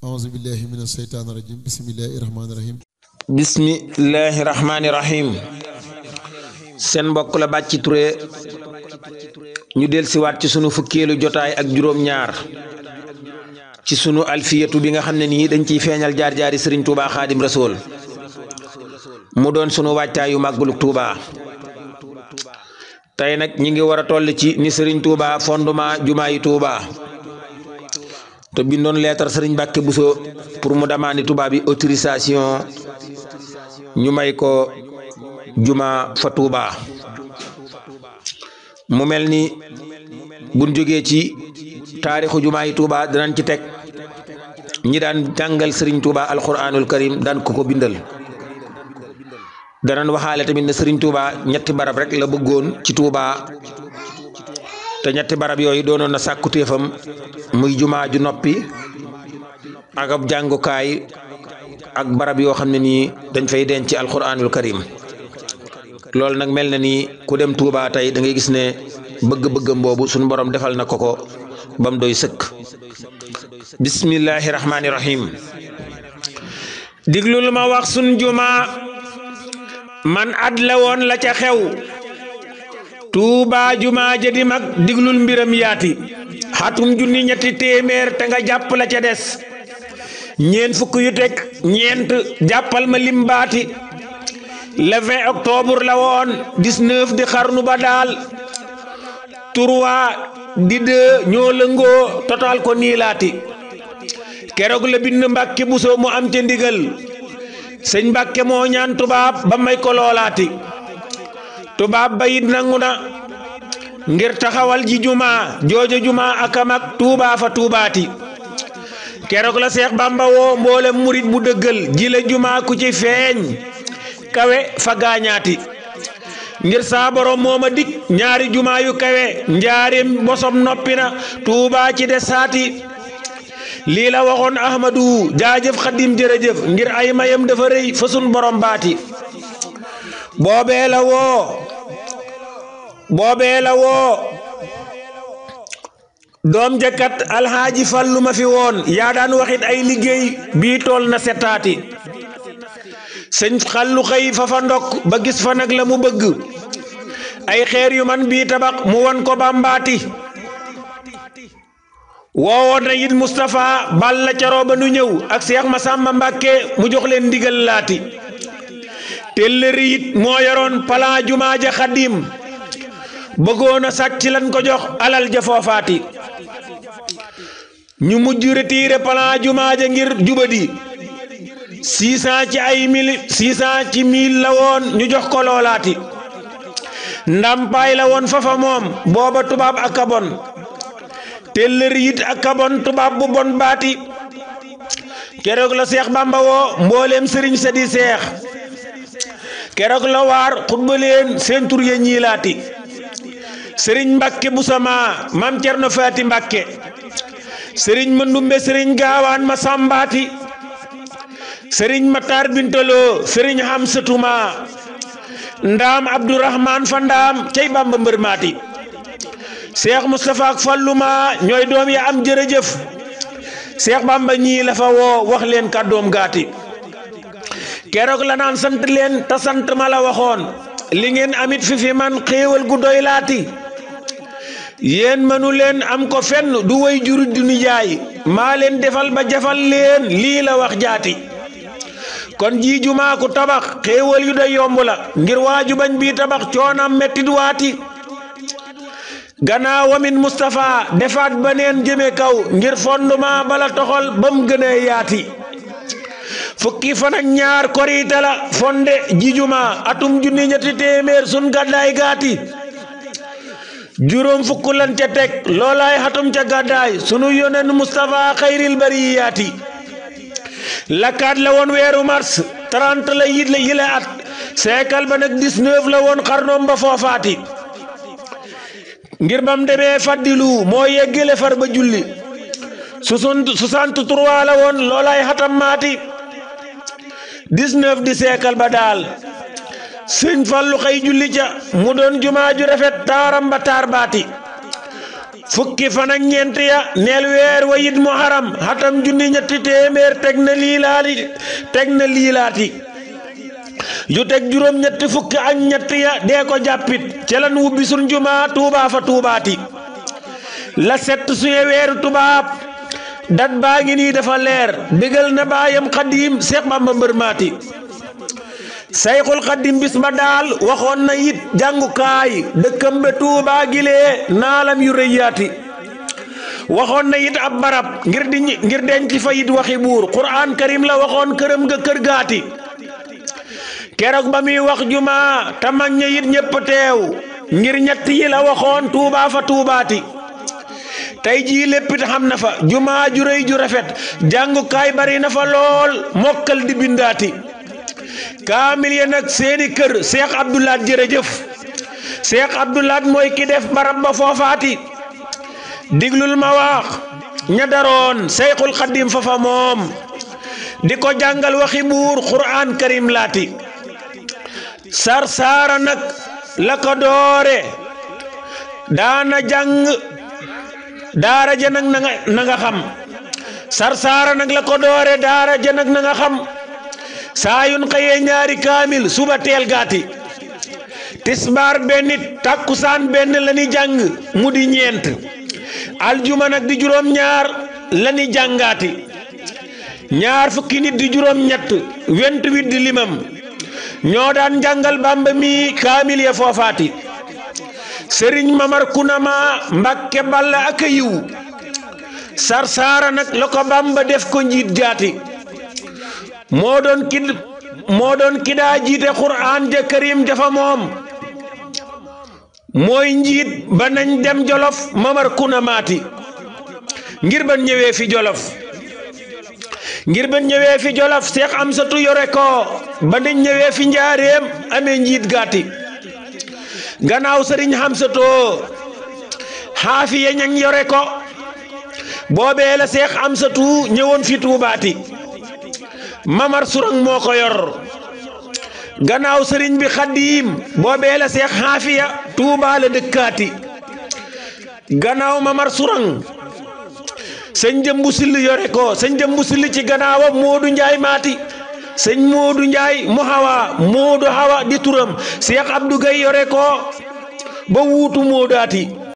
أعوذ بالله من الشيطان الرجيم بسم الله الرحمن الرحيم bismillahi rahmaani rahim seen mbokk la Bathie Touré ñu del siwaat ci sunu fukkeelu jotaay ak juróom-ñaar ci sunu alfiyatu bi nga xam ne nii dañ ciy feeñal jaar-jaari sëriñ Touba Xaadim Rasool mu doon sunu waajtaayu màggalu Touba tey nag ñi ngi war a toll ci ni sëriñ Touba fondement jumaayi Touba te bindoon leetar sëriñ Mbàkke Buso pour mu demande Touba bi autorisation ñu may ko juma fa Touba mu mel ni buñ jógee ci taarixu jumaa yi Touba danañ ci teg ñi daan jàngal Serigne Touba alquranul karim daan ko bindal danañ waxaale tamit ne Serigne Touba ñetti barab rek la bëggoon ci Touba te ñetti barab yooyu doonoon na sàkku téefam muy jumaa ju noppi ak ab jàngukaay ak barab yoo xam ne nii dañ fay denc alquranul karim loolu nag mel na ni ku dem Touba tey da ngay gis ne bëgg-bëggam boobu suñu borom defal na ko bam doy sëkk bismillahi rahmaani rahim diglul ma wax sun juma man at la woon la ca xew Touba juma jadi mag diglul mbiram yaati xatum junni ñetti téeméer te nga jàpp la ca des ñeent fukk yu teg ñeent jàppal ma limbaati le 20 octobre la woon 19 di xarnu ba daal 3 di 2 ñoo lëngoo total ko niilaati keroog la bind Mbàkke Buso mu am ca ndigal sëñ Mbàkke moo ñaan tubaab ba may ko loolaati tubaab ba it nangu na ngir taxawal ji juma jooja juma akamak Tuuba fa tuubaati keroog la Seex Bamba woo mboolem murit bu dëggal ji la juma ku ci feeñ kawe fa gaañaati ngir saa borom mooma dik ñaari juma yu kawe njaarim bosom noppi na Tuuba ci de saati lii la waxoon Ahmadu jaajëf Xadim jërëjëf ngir ay mayam dafa rëy fa sun borom baati boobee la woo doom jëkkat alxaaji Fallu ma fi woon yaa daan waxit ay liggéey bii tool na setaati sëñ Fallu xëy fa fa ndokk ba gis fa nag la mu bëgg ay xeer yu man bii tabax mu won ko bambaati woowoon na it Moustapha Balla caroo ba nu ñëw ak Seex Masamba Mbàkke mu jox leen ndigal laati telleri it moo yoroon plan jumaa ja Xadim bëggoon a sàcc lan ko jox alal ja foofaati ñu mujj retiré plan jumaa ja ngir jubadi 600 ci ay mil 600 ci mil la woon ñu jox ko loolaati ndampaay la woon fafa moom booba tubaab ak kabon telleri it ak kabon tubaab bu bon baati keroog la Seex Bamba woo mbooleem sëriñ sa di seex keroog la waar xutba leen seen tur ya ñiilaati sëriñ Mbàkke bu sama maam Cerno Faati Mbàkke sëriñ Mandumbe sëriñ Gaawaan ma sambaati sëriñ Matar Bintaloo sëriñ Hamsatuma ndaam Abdourahman fa ndaam cey Bamba mbër maati Seex Mustafa ak Falluma ñooy doom ya am jërëjëf Seex Bamba ñii la fa woo wax leen kàddoom gaati keroog la naan sant leen ta sant ma la waxoon li ngeen amit fi man xéewal gu doy laati yéen mënu leen am ko fenn du way juru du nijaay maa leen defal ba jafal leen lii la wax jaati kon ji jumaa ku tabax xéewal yu doy yomb la ngir waaju bañ bii tabax coonam mettit waati gannaaw wamin Moustapha defaat ba neen jëme kaw ngir fondement bala toxal bam gëna yaati fukki fan ak ñaar korite la fonde ji jumaa atum junni ñetti téeméer sun gàddaay gaati juróom fukk lan ca teg loolaay xatum ca gàddaay sunu yonen Moustapha xayril bariyaati lakkaat la woon weeru mars 30 la yile at seekal ba nag 19 la woon xarnoom ba foofaati ngir bam demee faddilu moo yeggale far ba julli 63 la woon loolaay xatam maati 19 di seekal ba daal sëñ Fallu xëy julli ca mu doon jumaa ju rafet taaram ba taar baati fukki fan ak ñeent ya neel weer wa it muharram xatam junni ñetti téeméer teg na liilaati yu teg juróom ñetti fukki ak ñett ya dee ko jàppit ca lan wubbi sun jumaa Tuubaa fa tuubaati la set suñu weeru tubaab dat baa ngi nii dafa leer bégal na baayam Xadim Seex Bamba mbër maati Sayxul Xadim bis ba daal waxoon na it jàngukaay dëkkam be Tuubaa gilee naalam yu rëyaati waxoon na it ab barab ngir denc fa it waxi buur Qur'aan Karim la waxoon këram ga kër gaati keroog ba muy wax jumaa ta mag ña it ñépp teew ngir ñett yi la waxoon Tuubaa fa tuubaati tey jii léppit xam na fa jumaa ju rëy ju rafet jàngukaay bari na fa lool mokkal di bindaati kaamil ya nag seeni kër Seex Abdulaat jërëjëf Seex Abdulaat mooy ki def barab ba foofaati diglul ma wax ña daroon Sayxul Xadim fa fa moom di ko jàngal waxi buur Qur'aan Karim laati Sarsara nag la ko doore daana jàng daara ja nag na nga xam Sarsara nag la ko doore daara ja nag na nga xam saayun xëyee ñaari kaamil suba teel gaati tisbaar benn takkusaan benn la ni jàng mu di ñeent aljuma nag di juróom ñaar la ni jàngaati ñaar fukki nit di juróom ñett 28 di limam ñoo daan jàngal Bamba mi kaamil ya foofaati sëriñ Mamar Kunama Mbàkke Balla ak a yiw Sarsara nag la ko Bamba def ko njiit jaati moo doon ki daa jiite Qur'aan ja Karim jafa moom mooy njiit ba nañ dem Jolof Mamar Kunamaati ngir ban ñëwee fi Jolof Seex Amsatu yore ko ba nañ ñëwee fi Njaareem amee njiit gaati gannaaw sëriñ Amsatoo xaafiya ñaŋ yore ko boobee la Seex Amsatu ñëwoon fi Tuubaati Mamar Surang moo ko yor gannaaw sëriñ bi Xadim boobee la Seex xaafiya Tuubaa la dëkkaati gannaaw Mamar Surang sëñ Jëmbu Sill yore ko sëñ Jëmbu Sill ci gannaawam Moodu Njaay maati sëñ Moodu Njaay mu Moodu Hawa di turam Seex Abdu Gay yore ko ba wuutu Moodaati